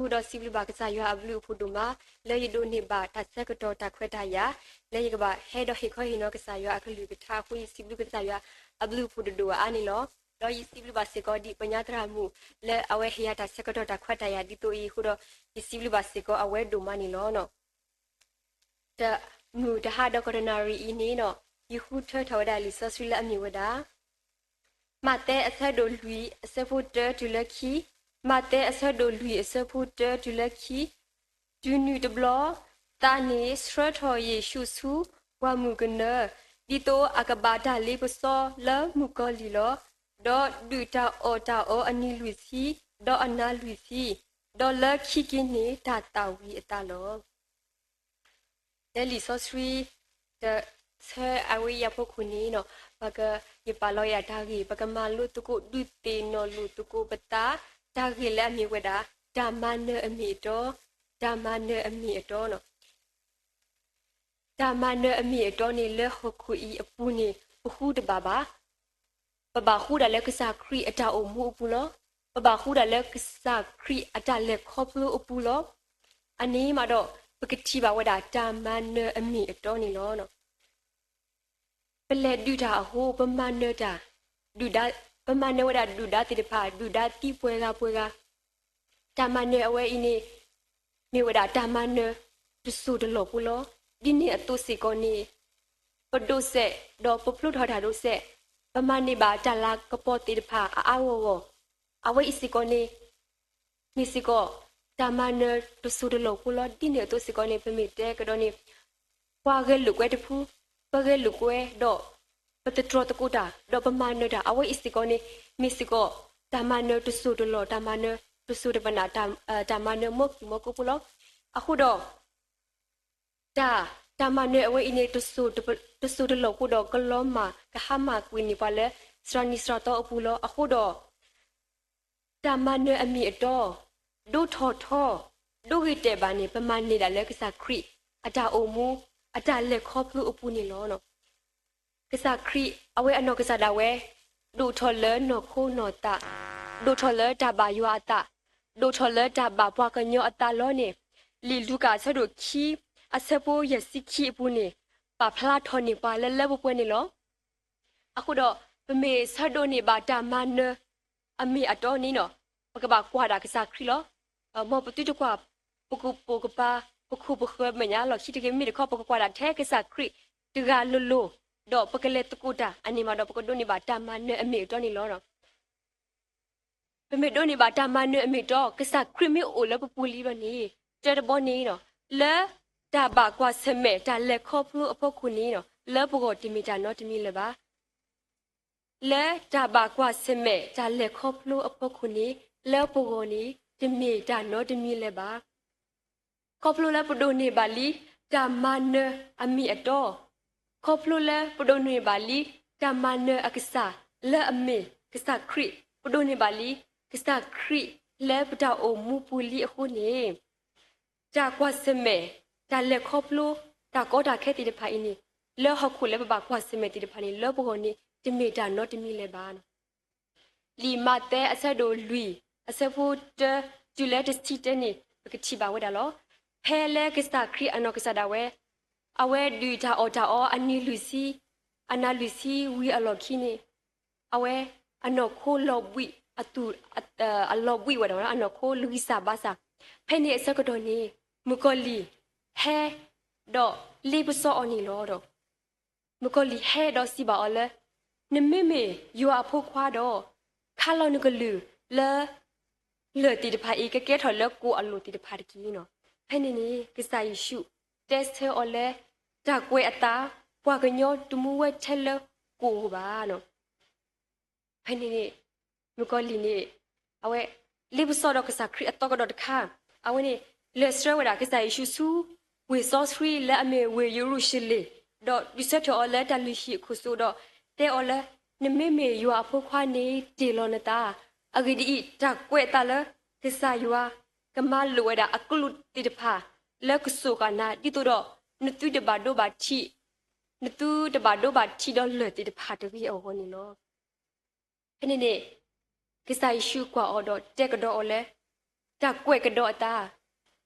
အဃိဒီးစံးဘျုးဘၣ်ကစၢ်ယွၤအဘျုးအဖှိၣ်ဒိၣ်မး လၢယဒိးန့ၢ်ဘၣ်တၢ်ဆၢကတီၢ်တၢ်ခွဲးတၢ်ယာ် လၢယကဘၣ်ဟဲဒီးဟ့ၣ်ခီဟ့ၣ်နီၤကစၢ်ယွၤအကလုၢ်ကထါအဃိ ယစံးဘျုးကစၢ်ယွၤအဘျုးအဖှိၣ်တဒိၣ်အါန့ၣ်လီၤ. ဒီးယစံးဘျုးဘၣ်စ့ၢ်ကီးဒ်ပညါသရၣ်မုၣ် လၢအဝဲဟ့ၣ်ယၤတၢ်ဆၢကတီၢ်တၢ်ခွဲးတၢ်ယာ်ဒ်သိးအံၤအဃိဒီး ယစံးဘျုးဘၣ်စ့ၢ်ကီးအဝဲဒိၣ်မးန့ၣ်လီၤ. တၢ်မုၢ်တဟါဒီးကီၢ်တနၣ်ရံၣ်အံၤန့ၣ်ဒီး ယဃုထၢထီၣ်ဝဲဒၣ်လံာ်စီဆှံလၢအမ့ၢ်ဝဲဒၣ် မးသဲအဆၢဒိၣ်လွံၢ်အဆၢဖိတၢတုၤလၢခံ, မးသဲအဆၢဒိၣ်လွံၢ်အဆၢဖိတၢတုၤလၢခံ, တုၤနုၤတဘျီ, သးန့ၣ်ဆှၢထီၣ်ယ့ၣ်ၡူးဆူပှၢ်မုၢ်ကနၢ, ဒ်သိးအကဘၣ်တၢ်လ့ပစီလၢမုၣ်ကီၤလံၢ်လီၤ. ဒီးဒုၣ်တၢ်အီၣ်တၢ်အီအနံၤလွံၢ်ဆံ, ဒီးအနၤလွံၢ်ဆံ, ဒီးလၢခံက့ၤန့ၣ်တၢ်သၣ်ဝံၤအသးလီၤ. လၢလံာ်စီဆှံ တဆၢအဝဲအံၤအဖီခိၣ်န့ၣ် ပကယပာ်လီၤယၤတၢ်ဂ့ၢ် ပကမၤလိသကိးဒုးသ့ၣ်နီၣ်လိာ်သကိးပသး တၢ်ဂ့ၢ်လၢအမ့ၢ်ဝဲဒၣ် တၢ်မၤနၢၤအမ့ၢ်အတီ, တၢ်မၤနၢၤအမ့ၢ်အတီ တၢ်မၤနၢၤအမ့ၢ်အတီန့ၣ် လၢဟီၣ်ခိၣ်အံၤအပူၤန့ၣ် ပဃုတဘၣ်ဘၣ်. ပဘၣ်ဃုဒၣ်လၢကစၢ်ခရံာ်အတၢ်အိၣ်မူအပူၤလီၤ. ပဘၣ်ဃုဒၣ်လၢကစၢ်ခရံာ်အတၢ်လဲၤခီဖျိအပူၤလီၤ. အန့ၣ်မးဒီး ပကထံၣ်ဘၣ်ဝဲဒၣ်တၢ်မၤနၢၤအမ့ၢ်အတီန့ၣ်လီၤ. ပလဲၤဒုးတၢ်အဃိ ပမၤနၢၤတၢ်, ပမၤနၢၤဝဲဒၣ်ဒုၣ်ဒါသ့ၣ်တဖၣ် ဒုၣ်ဒါသံပှဲၤဂၤပှဲၤဂၤ တၢ်မၤနၢၤအဝဲအံၤန့ၣ် မ့ၢ်ဝဲဒၣ်တၢ်မၤနၢၤတစိၢ်တလီၢ်ဖိလီၤ. ဒ်န့ၣ်အသိးစ့ၢ်ကီးန့ၣ် ပဒိးစဲး ဒီးပဖျိထီၣ်တၢ်ဒိးစဲး, ပမၤန့ၢ်ဘၣ်တၢ်လၤကပီၤသ့ၣ်တဖၣ်အါအါဂီၢ်ဂီၢ်, အဝဲအံၤစ့ၢ်ကီးန့ၣ် မ့ၢ်စ့ၢ်ကီး တၢ်မၤနၢၤတစိၢ်တလီၢ်ဖိလီၤ. ဒ်န့ၣ်အသိးစ့ၢ်ကီးန့ၣ် ပမ့ၢ်တဲကဒီးန့ၣ် ပှၤဂဲၤလိာ်ကွဲတဖု, ပဂဲၤလိာ်ကွဲဒီး ပသတြီၤသကိးတၢ် ဒီးပမၤနၢၤတၢ် အဝဲအံၤစ့ၢ်ကီးန့ၣ် မ့ၢ်စ့ၢ်ကီး တၢ်မၤနၢၤတစိၢ်တလီၢ် တၢ်မၤနၢၤတစိၢ်တပနၢ် တၢ်မၤနၢၤမ်ကံၢ်မ်ကိဖိလီၤ. အဃိဒီး တၢ် တၢ်မၤနၢၤအဝဲအံၤန့ၣ် တစိၢ်တလီၢ်ဖိဒီး ကလီၤမၢ်ကဟါမၢ်ကွံာ်န့ၢ်ပှၤလၢ စှၤနံၤစှၤသီအပူၤလီၤ. အဃိဒီး တၢ်မၤနၢၤအမ့ၢ်အတီ ဒိၣ်ထီၣ်ထီ ဒိၣ်ဂ့ၤတဲာ်ဘၣ်န့ၣ် ပမၤန့ၢ်ဒၣ်လၢကစၢ်ခရံာ်အတၢ်အိၣ်မူ အတၢ်လဲၤခီဖျိအပူၤန့ၣ်လီၤ. ကစၢ်ခရံာ်အဝဲအနီၢ်ကစၢ်ဒၣ်ဝဲ ဒိၣ်ထီၣ်လၢနီၢ်ခိနီၢ်သး, ဒိၣ်ထီၣ်လၢတၢ်ဘၣ်ယွၤအသး, ဒိၣ်ထီၣ်လၢတၢ်ဘၣ်ပှၤကညီအသးလီၤန့ၣ် လံာ်လူၤကၣ်အဆၢဒိၣ်ခံ အဆၢဖိယဲၢ်ဆံခံအပူၤန့ၣ် ပာ်ဖျါထီၣ်န့ၢ်ပှၤလၢလၢပှဲၤပှဲၤန့ၣ်လီၤ. အဃိဒီး ပမ့ၢ်ဆၢဒိးန့ၢ်ဘၣ်တၢ်မၤနၢၤအမ့ၢ်အတီန့ၣ် ပကဘၣ်ကွၢ်ဒၣ်ကစၢ်ခရံာ်လီၤ. မ်ပသုတကွၢ် ပကပိာ်ကပၤ ပခိၣ်ပဃၢၤမဲာ်ညါလီၢ်ခံတဂ့ၤ မ့ၢ်တခီပကကွၢ်ဒၣ်ထဲကစၢ်ခရံာ်တဂၤလိၤလိၤ ဒီးပကလဲၤသကိးတၢ် အန့ၣ်မးဒီးပကဒိးန့ၢ်ဘၣ်တၢ်မၤနၢၤအမ့ၢ်အတီန့ၣ်လီၤ. ပမ့ၢ်ဒိးန့ၢ်ဘၣ်တၢ်မၤနၢၤအမ့ၢ်အတီ ကစၢ်ခရံာ်မ့ၢ်အိၣ်လၢပပူၤလံဘျီန့ၣ် တၢတဘီန့ၣ် လၢတၢ်ဘၣ်ကွၢ်ဆၢၣ်မဲာ်တၢ်လဲၤခီဖျိအဖီခိၣ်န့ၣ် လၢပဂီၢ်တမ့ၢ်တၢ်နီတမံၤလၢၤဘၣ်. လၢတၢ်ဘၣ်ကွၢ်ဆၢၣ်မဲာ်တၢ်လဲၤခီဖျိအဖီခိၣ်န့ၣ် လၢပဂီၢ်န့ၣ် တမ့ၢ်တၢ်နီတမံၤလၢၤဘၣ်. ခီဖျိလၢပဒိးန့ၢ်ဘၣ်လံ တၢ်မၤနၢၤအမ့ၢ်အတီ, ခီဖျိလၢပဒိးန့ၢ်ဘၣ်လံ တၢ်မၤနၢၤအကစၢ်လၢအမ့ၢ်ကစၢ်ခရံာ်, ပဒိးန့ၢ်ဘၣ်လံ ကစၢ်ခရံာ်လၢပတၢ်အိၣ်မူပူၤလံအဃိန့ၣ် တၢ်ကွၢ်ဆၢၣ်မဲာ် တၢ်လဲၤခီဖျိ တၢ်ကီတၢ်ခဲသ့ၣ်တဖၣ်အံၤန့ၣ် လၢဟီၣ်ခိၣ်လၢပဘၣ်ကွၢ်ဆၢၣ်မဲာ်သ့ၣ်တဖၣ်န့ၣ် လၢပဂီၢ်န့ၣ် တမ့ၢ်တၢ်နီတမံၤလၢၤဘၣ်. လံာ်မးသဲအဆၢဒိၣ်လွံၢ် အဆၢဖိတၢ တုၤလၢတဆံတၢန့ၣ် ပကထံၣ်ဘၣ်ဝဲဒၣ်လီၤ. ဖဲလၢကစၢ်ခရံာ်အနီၢ်ကစၢ်ဒၣ်ဝဲ အဝဲဒုးတၢ်အီၣ်တၢ်အီအနံၤလွံၢ်ဆံ အနၤလွံၢ်ဆံဝံၤအလီၢ်ခံန့ၣ် အဝဲအနီၢ်ခိလီၤဘှံးအသူၣ် အလီၤဘှံးဝဲဒၣ် အနီၢ်ခိလွံၢ်စၢ်ဘါစၢ် ဖဲန့ၣ်အဆၢကတီၢ်န့ၣ် မုၣ်ကီၤလံၢ်ဟဲ ဒီးလ့ပစီအီၤန့ၣ်လီၤဒီး မုၣ်ကီၤလံၢ်ဟဲဒီးစံးဘၣ်အီၤလၢ နမ့မ့ၢ်ယွၤအဖိခွါဒီး ခါလီၤနကလုၢ်လၢ လၢၢ်သ့ၣ်တဖၣ်အံၤ ကကဲထီၣ်လၢကိၣ်အလိၤသ့ၣ်တဖၣ်တက့ၢ်. ဖဲန့ၣ်န့ၣ် ကစၢ်ယ့ၣ်ၡူးတဲဆၢအီၤလၢ တၢ်ကွဲးအသး ပှၤကညီတမူဝဲထဲလၢကိၣ်ဧိၤဘၣ်. ဖဲန့ၣ်န့ၣ် မုၣ်ကီၤလံၢ်န့ၣ် အဝဲ လ့ပစီဒီးကစၢ်ခရံာ်အသီကဒီးတခါ အဝဲန့ၣ် လဲၤဆှၢဝဲဒၣ်ကစၢ်ယ့ၣ်ၡူးဆူ ဝ့ၢ်စီဆှံလၢအမ့ၢ်ဝ့ၢ်ယရူၤၡလ့ၣ် ဒီးဒုးဆၢထၢၣ်အီၤလၢတၢ်လုၢ်ဟံၣ်အခိၣ်စိဒီး တဲအီၤလၢ နမ့မ့ၢ်ယွၤအဖိခွါန့ၣ် တ့ၢ်လီၤနသး. အဂ့ၢ်ဒ်အံၤ, တၢ်ကွဲးအသးလၢ ကစၢ်ယွၤ ကမၤလိာ်ဝဲဒၣ်အကလုၢ်သ့ၣ်တဖၣ် လၢကစူၢ်ဃာ်နၤ ဒ်သိးဒီး နသုတဘၣ်ဒိဘၣ်ထံး နသုတဘၣ်ဒိဘၣ်ထံးဒီးလၢၢ်သ့ၣ်တဖၣ်တဂ့ၤအဂီၢ်န့ၣ်လီၤ. ဖဲန့ၣ်န့ၣ် ကစၢ်ယ့ၣ်ၡူးကွၢ်အီၤဒီးတဲကဒီးအီၤလၢ တၢ်ကွဲးကဒီးအသး,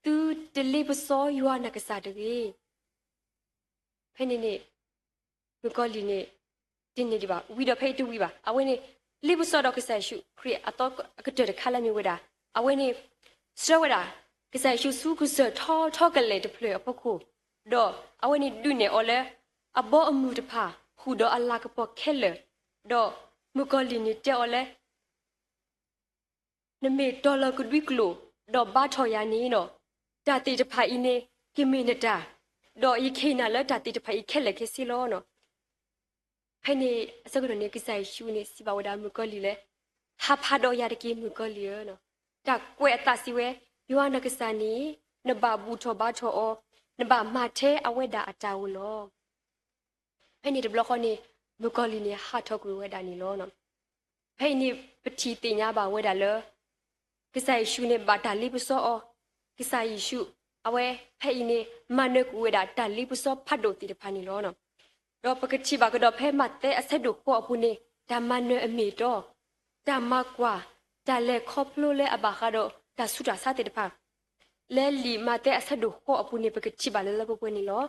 သုတလ့ပစီယွၤနကစၢ်တဂ့ၤ. ဖဲန့ၣ်န့ၣ် မုၣ်ကီၤလံၢ်န့ၣ် တန့ၢ်ဒံးဘၣ်, ဝံၤဒီးဖဲအံၤတဝံၤဘၣ်. အဝဲန့ၣ် လ့ပစီဒီးကစၢ်ယ့ၣ်ၡူးခရံာ်အသီအကတၢၢ်တခါလၢမ့ၢ်ဝဲဒၣ်, အဝဲန့ၣ် ဆှၢဝဲဒၣ် ကစၢ်ယ့ၣ်ၡူးဆူကစၢၢ်ထီထီကလဲာ်တဖျၢၣ်အဖီခိၣ်, ဒီးအဝဲန့ၣ်ဒုးနဲၣ်အီၤလၢ အဘီအမုၢ်တဖၣ် ဃုာ်ဒီးအလၤကပီၤခဲလၢာ်, ဒီးမုၣ်ကီၤလံၢ်န့ၣ်တဲအီၤလၢ နမ့ၢ်တီၤလီၤကဒွံကျိာ် ဒီးဘါထီၣ်ယၤန့ၣ်နီၤ, တၢ်သ့ၣ်တဖၣ်အံၤန့ၣ် ကမ့ၢ်နတၢ်, ဒီးယကဟ့ၣ်နၤလၢတၢ်သ့ၣ်တဖၣ်အံၤခဲလၢာ်ခဲဆ့လီၤနီၤ. ဖဲန့ၣ်အဆၢကတီၢ်န့ၣ် ကစၢ်ယ့ၣ်ၡူးန့ၣ်စံးဘၣ်ဝဲဒၣ်မုၣ်ကီၤလံၢ်လၢ ဟးဖးဒီးယၤတက့ၢ် မုၣ်ကီၤလံၢ်ဧၢ, တၢ်ကွဲးအသးစံးဝဲ, ယွၤနကစၢ်န့ၣ် နဘၣ်ဘူၣ်ထီၣ်ဘါထီၣ်အီၤ, နဘၣ်မၤထဲအဝဲဒၣ်အတၢ်ဧိၤလီၤ. ဖဲန့ၣ်တဘျီဃီန့ၣ် မုၣ်ကီၤလံၢ်န့ၣ် ဟးထီၣ်ကွံာ်ဝဲဒၣ်န့ၣ်လီၤ. ဖဲအံၤန့ၣ် ပထံၣ်သ့ၣ်ညါဘၣ်ဝဲဒၣ်လၢ ကစၢ်ယ့ၣ်ၡူးန့ၣ် ဘၣ်တၢ်လ့ပစီအီၤ, ကစၢ်ယ့ၣ်ၡူး အဝဲဖဲအံၤန့ၣ် မၤနၢၤကွံာ်ဝဲဒၣ်တၢ်လ့ပစီဖးဒိၣ်သ့ၣ်တဖၣ်န့ၣ်လီၤ. ဒီးပကထံၣ်ဘၣ်ကဒီးဖဲမးသဲအဆၢဒိၣ်ဃိးအပူၤန့ၣ် တၢ်မၤနၢၤအမ့ၢ်အတီ, တၢ်မၤကွၢ်, တၢ်လဲၤခီဖျိလၢအဘၣ်ဃးဒီးတၢ်ဆူးတၢ်ဆါသ့ၣ်တဖၣ် လၢလံာ်မးသဲအဆၢဒိၣ်ဃိးအပူၤန့ၣ် ပကထံၣ်ဘၣ်လၢလၢပှဲၤပှဲၤန့ၣ်လီၤ.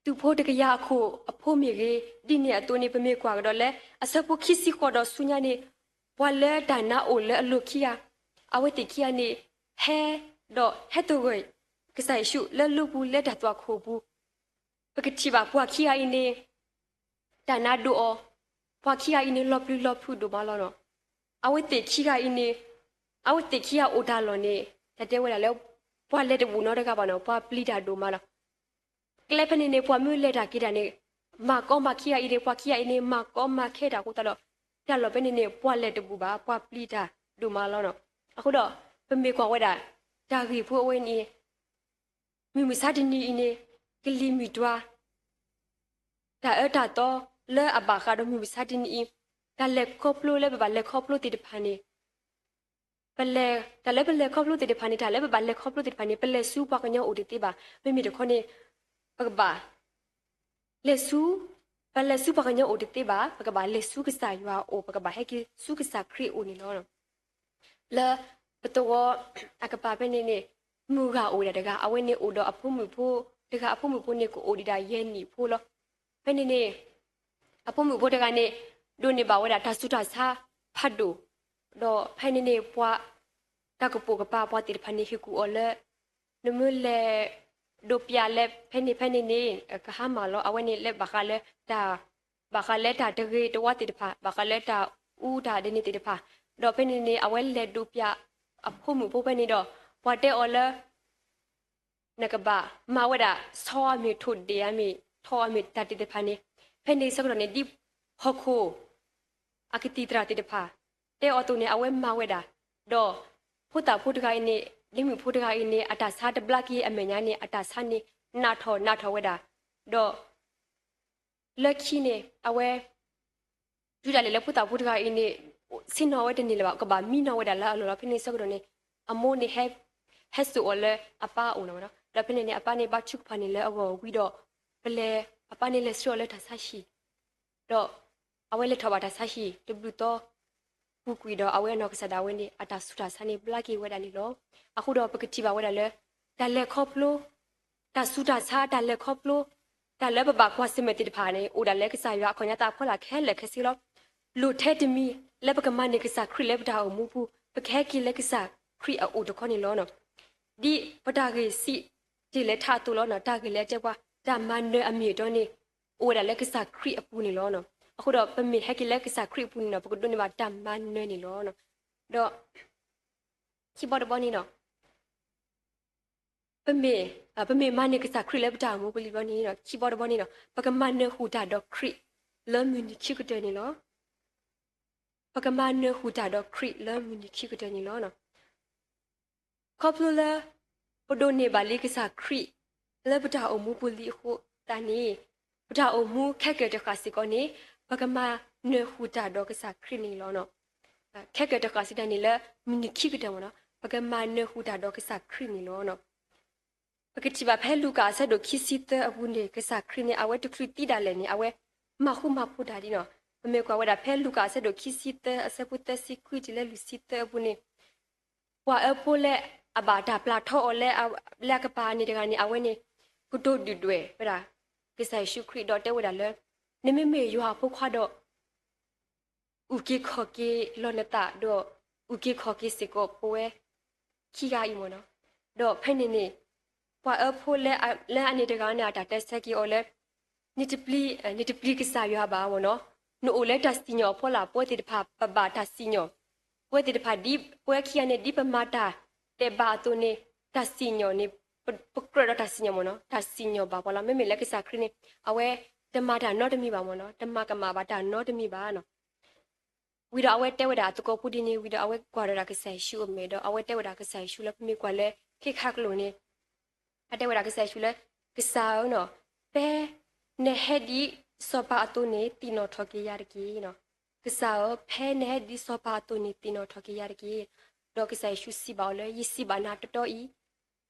သုးဖိတကယၤအခိၣ်အဖိမ့ၢ်ဂ့ၤ, ဒ်န့ၣ်အသိးန့ၣ် ပမ့ၢ်ကွၢ်ကဒီးလၢ အဆၢဖိခံဆံဃိးဒီးဆူညါန့ၣ် ပှၤလၢတၢ်နါအိၣ်လၢအလိၤခံဂၤ, အဝဲသ့ၣ်ခံဂၤန့ၣ် ဟဲ, ဒီးဟဲသဂၢၢ် ကစၢ်ယ့ၣ်ၡူးလၢလီပူၤလၢတၢ်သွၣ်ခိၣ်အပူၤ, ပကထံၣ်ဘၣ်ပှၤခံဂၤအံၤန့ၣ် တၢ်နါဒိၣ်အီၤ, ပှၤခံဂၤအံၤန့ၣ် လီၤပျံၤလီၤဖုးဒိၣ်မးလီၤနီၤ. အဝဲသ့ၣ်ခံဂၤအံၤန့ၣ်, အဝဲသ့ၣ်ခံဂၤအိၣ်တၢ်လီၢ်န့ၣ် တၢ်တဲဝဲဒၣ်လၢ ပှၤလဲၤတဘူၣ်နီတဂၤဘၣ်နီၤ, ပှၤပျံၤတၢ်ဒိၣ်မးလီၤ. ကျဲဖဲန့ၣ်န့ၣ် ပှၤမ့ၢ်လဲၤတၢ်က့ၤတၢ်န့ၣ် မၤကီမၤခဲအံၤန့ၣ်, ပှၤခံဂၤအံၤန့ၣ် မၤကီမၤခဲတၢ်အဃိသတးဒီး တၢ်လီၢ်ဖဲန့ၣ်န့ၣ် ပှၤလဲၤတဘူၣ်ဘၣ်, ပှၤပျံၤတၢ်ဒိၣ်မးလီၤနီၤ. အဃိဒီး ပမ့ၢ်ကွၢ်ဝဲဒၣ် တၢ်ဂ့ၢ်ဖိအဝဲန့ၣ် မုၢ်မဆါတနံၤအံၤန့ၣ် ကလံၤမုၢ်တွၤ တၢ်အၢတၢ်သီလၢအဘၣ်ဃးဒီးမုၢ်မဆါတနံၤအံၤ, တၢ်လဲၤခီဖျိလၢပဘၣ်လဲၤခီဖျိသ့ၣ်တဖၣ်န့ၣ်, ပလဲၤ, တၢ်လၢပလဲၤခီဖျိသ့ၣ်တဖၣ်န့ၣ်, တၢ်လၢပဘၣ်လဲၤခီဖျိသ့ၣ်တဖၣ်န့ၣ် ပလဲၤဆူပှၤကညီအိၣ်တသ့ဘၣ်. မ့မ့ၢ်တခီန့ၣ် ပကဘၣ် လဲၤဆူ, ပလဲၤဆူပှၤကညီအိၣ်တသ့ဘၣ်, ပကဘၣ်လဲၤဆူကစၢ်ယွၤအအိၣ်, ပကဘၣ်ဟဲက့ၤဆူကစၢ်ခရံာ်အအိၣ်န့ၣ်လီၤ. လၢပသဝီအကပၤဖဲန့ၣ်န့ၣ် မုၢ်ဂၤအိၣ်ဝဲဒၣ်တဂၤ, အဝဲန့ၣ်အိၣ်ဒီးအဖိမုၣ်ဖိတဂၤ, အဖိမုၣ်ဖိန့ၣ်ကအိၣ်ဒံးဒၣ်ယဲၢ်နံၣ်ဖိလီၤ. ဖဲန့ၣ်န့ၣ် အဖိမုၣ်ဖိတဂၤန့ၣ် ဒိးန့ၢ်ဘၣ်ဝဲဒၣ်တၢ်ဆူးတၢ်ဆါဖးဒိၣ်, ဒီးဖဲန့ၣ်န့ၣ် ပှၤတၢ်ကပိာ်ကပၤပှၤသ့ၣ်တဖၣ်န့ၣ် ဟ့ၣ်ကူၣ်အီၤလၢ နမ့ၢ်လဲၤ ဒိးပျးလၢဖဲန့ၣ်ဖဲန့ၣ်န့ၣ် ကဟါမၢ်လီၤ. အဝဲန့ၣ်လၢဘၣ်ဃးလၢတၢ်, ဘၣ်ဃးလၢတၢ်တဂ့ၤတဝါသ့ၣ်တဖၣ်, ဘၣ်ဃးလၢတၢ်အူတၢ်ဒ်န့ၣ်သ့ၣ်တဖၣ်, ဒီးဖဲန့ၣ်န့ၣ် အဝဲလဲၤဒိးပျးအဖိမုၣ်ဖိဖဲန့ၣ်ဒီး ပှၤတဲအီၤလၢ နကဘၣ်မၤဝဲဒၣ် ဆီအမ့ၢ်ထိၣ်ဒ့ၣ်အမ့ၢ် ထီအမ့ၢ်တၢ်သ့ၣ်တဖၣ်န့ၣ်, ဖဲန့ၣ်ဆၢကတီၢ်န့ၣ် ဒ်ဟီၣ်ခိၣ်အကသံၣ်သရၣ်သ့ၣ်တဖၣ် တဲအီၤအသိးန့ၣ် အဝဲမၤဝဲဒၣ်, ဒီးဖိသၣ်ဖိတဂၤအံၤန့ၣ် ဒ့မုၣ်ဖိတဂၤအံၤန့ၣ် အတၢ်ဆါတဘျါက့ၤအမဲာ်ညါန့ၣ် အတၢ်ဆါန့ၣ် နးထီၣ်နးထီၣ်ဝဲဒၣ်, ဒီး လၢခံန့ၣ် အဝဲ တုၤဒၣ်လဲာ်လၢဖိသၣ်ဖိတဂၤအံၤန့ၣ် ဆ့ၣ်နီၤဝဲတန့ၢ်လၢၤဘၣ်, ကဘၣ်မံနီၤဝဲဒၣ်လၢအလီၢ်လီၤ. ဖဲန့ၣ်ဆၢကတီၢ်န့ၣ် အမိၢ်န့ၣ် ဟဲစိာ်အီၤလၢအပၢ်အအိၣ်လီၤ. ဒီးဖဲန့ၣ်န့ၣ် အပၢ်န့ၣ်ဘါထုကဖၣ်န့ၣ်လၢအဂီၢ်ဝံၤဒီး ပလဲၤ, အပၢ်န့ၣ်လဲၤဆှၢအီၤလၢတၢ်ဆါဟံၣ်, ဒီးအဝဲလဲၤထီၣ်ဘၣ်တၢ်ဆါဟံၣ်တဘျုးသီ ပူၤကွံာ်ဒီး အဝဲအနီၢ်ကစၢ်ဒၣ်ဝဲန့ၣ် အတၢ်ဆူးတၢ်ဆါန့ၣ် ဘျါက့ၤဝဲဒၣ်န့ၣ်လီၤ. အဃိဒီးပကထံၣ်ဘၣ်ဝဲဒၣ်လၢ တၢ်လဲၤခီဖျိ တၢ်ဆူးတၢ်ဆါ တၢ်လဲၤခီဖျိ တၢ်လၢပဘၣ်ကွၢ်ဆၢၣ်မဲာ်သ့ၣ်တဖၣ်န့ၣ် အိၣ်ဒၣ်လၢကစၢ်ယွၤအခီၣ်ညါသးအဖီလာ်ခဲလၢာ်ခဲဆ့လီၤ. လိၣ်ထဲတမံၤလၢပကမၤန့ၢ်ကစၢ်ခရံာ်လၢပတၢ်အိၣ်မူပူၤ, ပကဟဲက့ၤလၢကစၢ်ခရံာ်အအိၣ်တခီန့ၣ်လီၤ. ဒ်ပတၢ်ဂ့ၢ်စံးတ့ၢ်လၢထးအသိးလီၤ. တၢ်ဂ့ၢ်လၢအတဲပှၤ တၢ်မၤနၢၤအမ့ၢ်အတီန့ၣ် အိၣ်ဝဲဒၣ်လၢကစၢ်ခရံာ်အပူၤန့ၣ်လီၤ. အဃိဒီးပမ့ၢ်ဟဲက့ၤလၢကစၢ်ခရံာ်အပူၤန့ၣ်ဒီး ပကဒိးန့ၢ်ဘၣ်တၢ်မၤနၢၤန့ၣ်လီၤ. ဒီး ခံဘီတဘီန့ၣ်ဒီး ပမ့ၢ်, ပမ့ၢ်မၤန့ၢ်ကစၢ်ခရံာ်လၢပတၢ်အိၣ်မူပူၤလံဘီန့ၣ်ဒီး ခံဘီတဘီန့ၣ်ဒီး ပကမၤနၢၤဃုာ်တၢ်ဒီးခရံာ်လၢမုၢ်နံၤခံကတၢၢ်န့ၣ်လီၤ. ပကမၤနၢၤဃုာ်တၢ်ဒီးခရံာ်လၢမုၢ်နံၤခံကတၢၢ်န့ၣ်လီၤ. ခီဖျိလၢ ပဒိးန့ၢ်ဘၣ်လံကစၢ်ခရံာ်လၢပတၢ်အိၣ်မူပူၤလံအဃိသတးန့ၣ် ပတၢ်အိၣ်မူခဲကၢၤတဃၣ်စ့ၢ်ကီးန့ၣ် ပကမၤနၢၤဃုာ်တၢ်ဒီးကစၢ်ခရံာ်န့ၣ်လီၤ. ခဲကၢၤတဃၣ်စ့ၢ်ကီးန့ၣ်လၢမုၢ်နံၤခံကတၢၢ်မ့ၢ်နီၤ ပကမၤနၢၤဃုာ်တၢ်ဒီးကစၢ်ခရံာ်န့ၣ်လီၤ. ပကထံၣ်ဘၣ်ဖဲလူၤကၣ်အဆၢဒိၣ်ခံဆံသၢအပူၤန့ၣ် ကစၢ်ခရံာ်န့ၣ် အဝဲတချုးသံဒၣ်လဲာ်န့ၣ် အဝဲမၤဃူမၤဖိးတၢ်ဒ်နီၤ. ပမ့ၢ်ကွၢ်ဝဲဒၣ်ဖဲလူၤကၣ်အဆၢဒိၣ်ခံဆံသၢအဆၢဖိသၢဆံခွံတုၤလၢလွံၢ်ဆံသၢအပူၤန့ၣ် ပှၤအၢဖိလၢအဘၣ်တၢ်ပျၢ်ထီအီၤလၢ လၢအကပၤန့ၣ်တဂၤန့ၣ် အဝဲန့ၣ် ကတိၤဒုၣ်ဒွဲၣ်ဝဲဒၣ် ကစၢ်ယ့ၣ်ၡူးခရံာ်ဒီးတဲဝဲဒၣ်လၢ နမ့မ့ၢ်ယွၤအဖိခွါဒီး အုၣ်က့ၤခီၣ်က့ၤလီၤနသးဒီး အုၣ်က့ၤခီၣ်က့ၤစ့ၢ်ကီးပဝဲခံဂၤအံၤမ့ၢ်နီၤ. ဒီးဖဲန့ၣ်န့ၣ် ပှၤအၢဖိလၢ လၢအန့ၣ်တဂၤန့ၣ် အတၢ်တဲဆၢက့ၤအီၤလၢ နတပျံၤ နတပျံၤကစၢ်ယွၤဘၣ်မ့ၢ်နီၤ. နအိၣ်လၢတၢ်စံၣ်ညီၣ်အဖီလာ် ပဝဲသ့ၣ်တဖၣ်ပဘၣ်တၢ်စံၣ်ညီၣ်, ပဝဲသ့ၣ်တဖၣ်ဒ် ပဝဲခံဂၤန့ၣ် ဒ်ပမၤတၢ်ဒဲးဘးအသိးန့ၣ် တၢ်စံၣ်ညီၣ်န့ၣ် ပကြၢးဒီးတၢ်စံၣ်ညီၣ်မ့ၢ်နီၤ, တၢ်စံၣ်ညီၣ်ဘၣ်ပှၤလီၤ. မ့မ့ၢ်လၢကစၢ်ခရံာ်န့ၣ် အဝဲတမၤတၢ်နီတမံၤဘၣ်မ့ၢ်နီၤ, တမၤကမၣ်ဘၣ်တၢ်နီတမံၤဘၣ်နီၤ. ဝံၤဒီးအဝဲတဲဝဲဒၣ်အသကိးဖိဒ်န့ၣ် ဝံၤဒီးအဝဲကွၢ်ဒီးဒၣ်ကစၢ်ယ့ၣ်ၡူးအမဲာ်ဒီး အဝဲတဲဝဲဒၣ်ကစၢ်ယ့ၣ်ၡူးလၢပမ့ၢ်ကွၢ်လၢခ့ခါကျိာ်န့ၣ် အတဲဝဲဒၣ်ကစၢ်ယ့ၣ်ၡူးလၢ ကစၢ်ဧၢနီၤ, ဖဲနဟဲဒ်စီၤပၤအသိးန့ၣ် သ့ၣ်နီၣ်ထီၣ်က့ၤယၤတက့ၢ်နီၤ. ကစၢ်ဧၢ, ဖဲနဟဲဒ်စီၤပၤအသိးန့ၣ် သ့ၣ်နီၣ်ထီၣ်က့ၤယၤတက့ၢ်. ဒီးကစၢ်ယ့ၣ်ၡူးစံးဘၣ်အီၤလၢ ယစံးဘၣ်နၤတီတီအံၤ,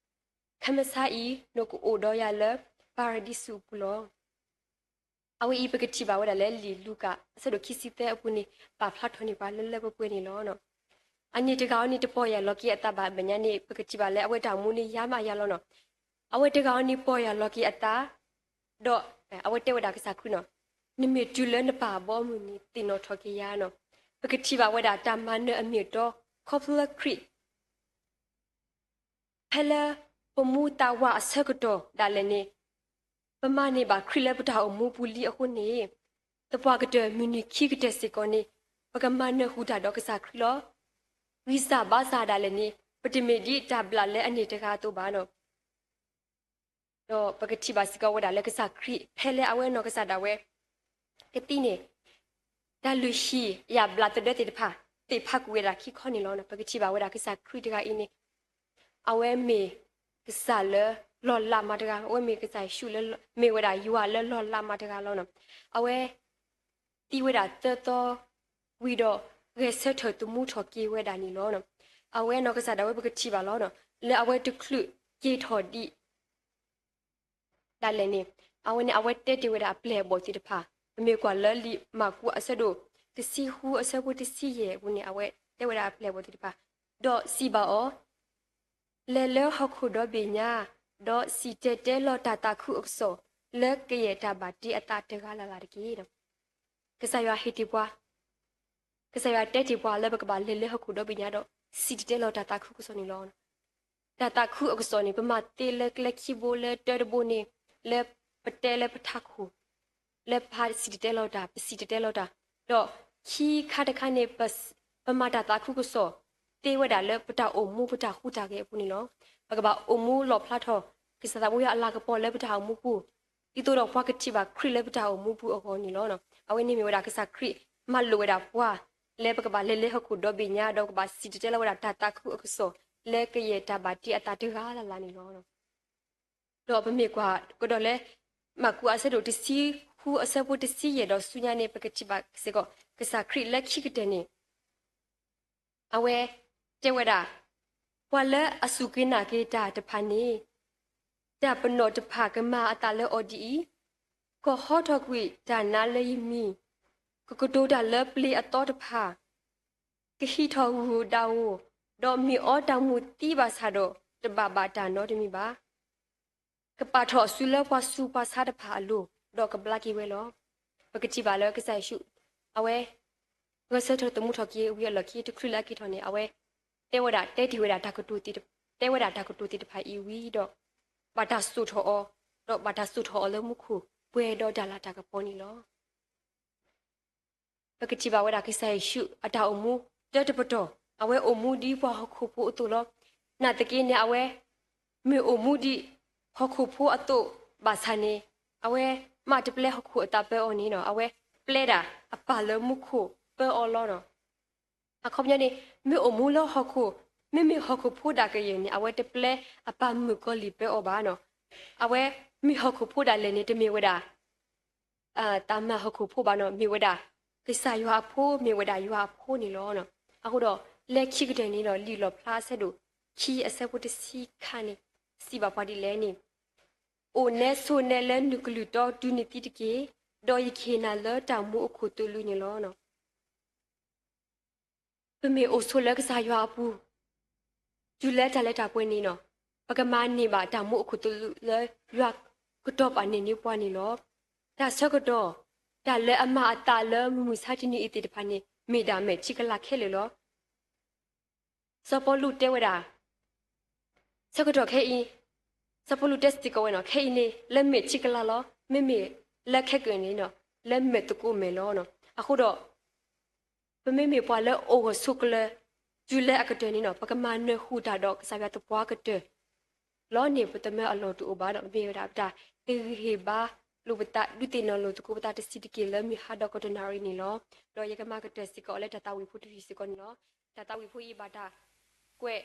ခဲမုၢ်ဆါအံၤ နကအိၣ်ဒီးယၤလၢပၤရဒံစူးအပူၤလီၤ. အဝဲအံၤပကထံၣ်ဘၣ်ဝဲဒၣ်လၢလံာ်လူၤကၣ် အဆၢဒိၣ်ခံဆံသၢအပူၤန့ၣ် ပာ်ဖျါထီၣ်န့ၢ်ပှၤလၢလၢပှဲၤပှဲၤန့ၣ်လီၤ. အန့ၣ်တဂၤအံၤန့ၣ် တပီၢ်ယၢ်လီၤက့ၤအသးဘၣ် မဲာ်ညါန့ၣ် ပကထံၣ်ဘၣ်လၢအဝဲတၢ်အိၣ်မူန့ၣ်ယါမးယါလီၤနီၤ. အဝဲတဂၤအံၤန့ၣ်ပီၢ်ယၢ်လီၤက့ၤအသး ဒီးအဝဲတဲဝဲဒၣ်ကစၢ်ခရံာ်နီၤ, နမ့ၢ်တုၤလၢနပၢ်အဘီအမုၢ်န့ၣ် သ့ၣ်နီၣ်ထီၣ်က့ၤယၤနီၤ. ပကထံၣ်ဘၣ်ဝဲဒၣ်တၢ်မၤနၢၤအမ့ၢ်အတီ ခီဖျိလၢခရံာ် ဖဲလၢပမူသးဝးအဆၢကတီၢ်ဒၣ်လဲာ်န့ၣ် ပမၤန့ၢ်ဘၣ်ခရံာ်လၢပတၢ်အိၣ်မူပူၤလံအဃိန့ၣ်, သပှၢ်ကတၢၢ်မုၢ်နံၤခံကတၢၢ်စ့ၢ်ကီးန့ၣ် ပကမၤနၢၤဃုာ်တၢ်ဒီးကစၢ်ခရံာ်လီၤ. ဂံၢ်စၢ်ဘါစၢ်ဒၣ်လဲာ်န့ၣ် ပတမ့ၢ်ဒ်တၢ်ဘျးလၢအန့ၣ်တဂၤအသိးဘၣ်နီၤ. ဒီးပကထံၣ်ဘၣ်စ့ၢ်ကီးဝဲဒၣ်လၢကစၢ်ခရံာ် ဖဲလၢအဝဲနီၢ်ကစၢ်ဒၣ်ဝဲ ကသံန့ၣ် တၢ်လုၢ်ဟံၣ်ယၣ်ဘျးသဒၢသ့ၣ်တဖၣ် သ့ၣ်ဖးကွံာ်ဝဲဒၣ်ခံခီန့ၣ်လီၤ. ပကထံၣ်ဘၣ်ဝဲဒၣ်ကစၢ်ခရံာ်တဂၤအံၤန့ၣ် အဝဲမ့ၢ်ကစၢ်လၢလီၢ်လၤမးတဂၤ, အဝဲမ့ၢ်ကစၢ်ယ့ၣ်ၡူးလၢ မ့ၢ်ဝဲဒၣ်ယွၤလၢလီၢ်လၤမးတဂၤလီၤ. အဝဲသံဝဲဒၣ်သၢသီ ဝံၤဒီးဂဲၤဆၢထၢၣ်သမူထီၣ်က့ၤဝဲဒၣ်န့ၣ်လီၤ. အဝဲနီၢ်ကစၢ်ဒၣ်ဝဲပကထံၣ်ဘၣ်လီၤ. လၢအဝဲတချုးက့ၤထီၣ်ဒံး ဒၣ်လဲာ်န့ၣ် အဝဲန့ၣ် အဝဲတဲတ့ၢ်ဝဲဒၣ်အပျဲၢ်အဘီၣ်သ့ၣ်တဖၣ်, ပမ့ၢ်ကွၢ်လၢလံာ်မၢ်ကူးအဆၢဒိၣ်တဆံဃုအဆၢဖိတဆံယဲၢ်အပူၤန့ၣ် အဝဲတဲဝဲဒၣ်အပျဲၢ်အဘီၣ်သ့ၣ်တဖၣ်, ဒီးစံးဘၣ်အီၤ, လဲၤလၢဟီၣ်ခိၣ်ဒီဘ့ၣ်ညါ, ဒီးစံၣ်တဲၤတဲလီၤတၢ်သးခုအကစီၣ် လၢကယဲၢ်တၢ်ဘၣ်တ့အသးတဂၤလၢ်လၢ်တက့ၢ်. ကစၢ်ယွၤဟ့ၣ်တ့ၢ်ပှၤ ကစၢ်ယွၤတဲတ့ၢ်ပှၤလၢပကဘၣ်လဲၤလၢဟီၣ်ခိၣ်ဒီဘ့ၣ်ညါဒီး စံၣ်တဲၤတဲလီၤတၢ်သးခုကစီၣ်န့ၣ်လီၤ. တၢ်သးခုအကစီၣ်န့ၣ် ပမၤသ့လၢကျဲခံဘိလၢတၢတဘိန့ၣ် လၢပတဲလၢပထးခိၣ် လၢပစံၣ်တဲၤတဲလီၤတၢ် ပစံၣ်တဲၤတဲလီၤတၢ်, ဒီးခံခါတခါန့ၣ် ပမၤတၢ်သးခုကစီၣ် သ့ဝဲဒၣ်လၢပတၢ်အိၣ်မူပတၢ်ဟူးတၢ်ဂဲၤအပူၤန့ၣ်လီၤ. ပကဘၣ်အိၣ်မူလီၣ်ဖျါထီၣ် ကစၢ်သးဘိယွၤအလၤကပီၤလၢပတၢ်အိၣ်မူပူၤ ဒ်သိးဒီးပှၤကထံၣ်ဘၣ်ခရံာ်လၢပတၢ်အိၣ်မူပူၤအဂီၢ်န့ၣ်လီၤ. အဝဲန့ၣ်မ့ၢ်ဝဲဒၣ်ကစၢ်ခရံာ်မၤလိာ်ဝဲဒၣ်ပှၤ လၢပကဘၣ်လဲၤလၢဟီၣ်ခိၣ်ဒီဘ့ၣ်ညါ ဒီးကဘၣ်စံၣ်တဲၤတဲလီၤဝဲဒၣ်တၢ်သးခုအကစီၣ် လၢကယဲၢ်တၢ်ဘၣ်တ့အသးတဂၤလၢ်လၢ်န့ၣ်လီၤ. ဒီးပမ့ၢ်ကွၢ်ကဒီးလၢ မၢ်ကူးအဆၢဒိၣ်တဆံဃုအဆၢဖိတဆံယဲၢ်ဒီးဆူညါန့ၣ် ပကထံၣ်ဘၣ်စ့ၢ်ကီး ကစၢ်ခရံာ်လၢခံကတၢၢ်န့ၣ် အဝဲတဲဝဲဒၣ်, ပှၤလၢအစူၢ်က့ၤနာ်က့ၤတၢ်တဖၣ်န့ၣ် တၢ်ပနီၣ်တဖၣ်ကမၤအသးလၢအီၤဒ်အံၤ, ကီၢ်ဟီထီၣ်ကွံာ်တၢ်နါလၢယမံၤ, ကကတိၤတၢ်လၢပျ့ၤအသီတဖၣ်, ကဟံးထီၣ်ဂုၢ်ဒၣ်ဧိၤ, ဒီးမ့ၢ်အီတၢ်မူးသံဘၣ်ဆၣ်ဒီး တဘၣ်ဘၣ်တၢ်နီတမံၤဘၣ်. ကပာ်ထီၣ်အစုလၢပှၤဆူးပှၤဆါတဖၣ်အလိၤ, ဒီးကဘျါက့ၤဝဲလီၤ. ပကထံၣ်ဘၣ်လၢကစၢ်ယ့ၣ်ၡူး အဝဲ ဂဲၤဆၢထၢၣ်သမူထီၣ်က့ၤဝံၤအလီၢ်ခံ တချုးလၢအက့ၤထီၣ်န့ၣ် အဝဲ တဲဝဲဒၣ် တဲတ့ၢ်ဝဲဒၣ်တၢ်ကတိၤသ့ၣ်တ တဲဝဲဒၣ်တၢ်ကတိၤသ့ၣ်တဖၣ်အံၤဝံၤဒီး ဘၣ်တၢ်စိာ်ထီၣ်အီၤ, ဒီးဘၣ်တၢ်စိာ်ထီၣ်အီၤလၢမူခိၣ် ပှဲၤဒီးတၢ်လၤတၢ်ကပီၤန့ၣ်လီၤ. ပကထံၣ်ဘၣ်ဝဲဒၣ်ကစၢ်ယ့ၣ်ၡူးအတၢ်အိၣ်မူ တၢတပတီၢ်, အဝဲအိၣ်မူဒ်ပှၤဟီၣ်ခိၣ်ဖိအသိးလီၤ. နာ်သက့န့ၣ် အဝဲ မ့ၢ်အိၣ်မူဒံးဟီၣ်ခိၣ်ဖိအသိးဘၣ်ဆၣ်န့ၣ် အဝဲမ့ၢ်တပျဲဟီၣ်ခိၣ်အသးပၢအီၤန့ၣ်နီၤ, အဝဲပျဲဒၣ်အပၢ်လၢမူခိၣ်ပၢအီၤလီၤနီၤ. အခီပညီန့ၣ် မ့ၢ်အိၣ်မူလၢဟီၣ်ခိၣ်, မ့မ့ၢ်ဟီၣ်ခိၣ်ဖိဒၣ်ကယဲၢ်န့ၣ် အဝဲတပျဲအပၢ်မုၣ်ကီၤလံၢ်ပၢအီၤဘၣ်နီၤ. အဝဲမ့ၢ်ဟီၣ်ခိၣ်ဖိဒၣ်လဲာ်န့ၣ် တမ့ၢ်ဝဲဒၣ် တၢ်မၤဟီၣ်ခိၣ်ဖိဘၣ်နီၤ, မ့ၢ်ဝဲဒၣ် ကစၢ်ယွၤအဖိ မ့ၢ်ဝဲဒၣ်ယွၤအဖိန့ၣ်လီၤ. အဃိဒီး လၢခံကတၢၢ်န့ၣ်ဒီး လံာ်လီၣ်ဖျါအဆၢဒိၣ်ခံအဆၢဖိတဆံခါန့ၣ် စံးဘၣ်ပှၤဒ်လဲၣ်န့ၣ်, အိၣ်နဲဆိးနဲလၢနုာ်ကလုၢ်တီတုၤနသံတက့ၢ်, ဒီးယကဟ့ၣ်နၤလၢတၢ်မူအခိၣ်သလုးန့ၣ်လီၤ. ပမ့ၢ်အိၣ်ဆိးလၢကစၢ်ယွၤအပူၤ, တုၤလၢတၢ်လၢတၢ်ပှဲၤန့ၣ်နီၤ, ပကမၤန့ၢ်ဘၣ်တၢ်မူအခိၣ်သလုးလၢယွၤကတီၤပာ်န့ၢ်န့ၢ်ပှၤန့ၣ်လီၤ. တၢ်ဆၢကတီၢ်, တၢ်လၢအမၤအသးလၢမုၢ်မဆါတနံၤအံၤသ့ၣ်တဖၣ်န့ၣ် မ့ၢ်ဒၣ်မဲာ်ထံကလၤခဲလၢာ်လီၤ. စီၤပီလူးတဲဝဲဒၣ် ဆၢကတီၢ်ခဲအံၤ, စီၤပီလူးတဲစ့ၢ်ကီးဝဲနီၤ, ခဲအံၤန့ၣ် လၢမဲာ်ထံကလၤလီၤ. မ့မ့ၢ်လၢခဲကနံၣ်အံၤန့ၣ်နီၤ, လၢမဲာ်သကိးမဲာ်လီၤ. အဃိဒီး ပမ့မ့ၢ်ပှၤလၢအအိၣ်ဂၢၢ်ဆိးကျၢၤ တုၤလၢအကတၢၢ်န့ၣ်နီၤ, ပကမၤနၢၤဟူးတၢ်ဒီးကစၢ်ယွၤသပှၢ်ကတၢၢ်လီၤန့ၣ် ပသးမၢအလီၢ်တအိၣ်ဘၣ်ဒီး မ့ၢ်ဝဲဒၣ်ပတၢ်ဟ့ၣ်ဂံၢ်ဟ့ၣ်ဘါလိာ်ပသး ဒုးသ့ၣ်နီၣ်လိာ်သကိးပသးတဆံးတက့ၢ်လၢမုၢ်ဟါဒီးကတီၢ်နၣ်ရံၣ်န့ၣ်လီၤ. ဒီးယကမၤကတၢၢ်စ့ၢ်ကီးလၢတၢ်သးဝံၣ်ဖိတယုၢ်စ့ၢ်ကီးန့ၣ်လီၤ. တၢ်သးဝံၣ်ဖိအံၤဘၣ်တၢ်ကွဲး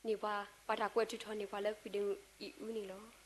န့ၢ်ပှၤ, ဘၣ်တၢ်ကွဲးထုးထီၣ်န့ၢ်ပှၤလၢဖံးဒ့မုၣ်အံၤအူန့ၣ်လီၤ.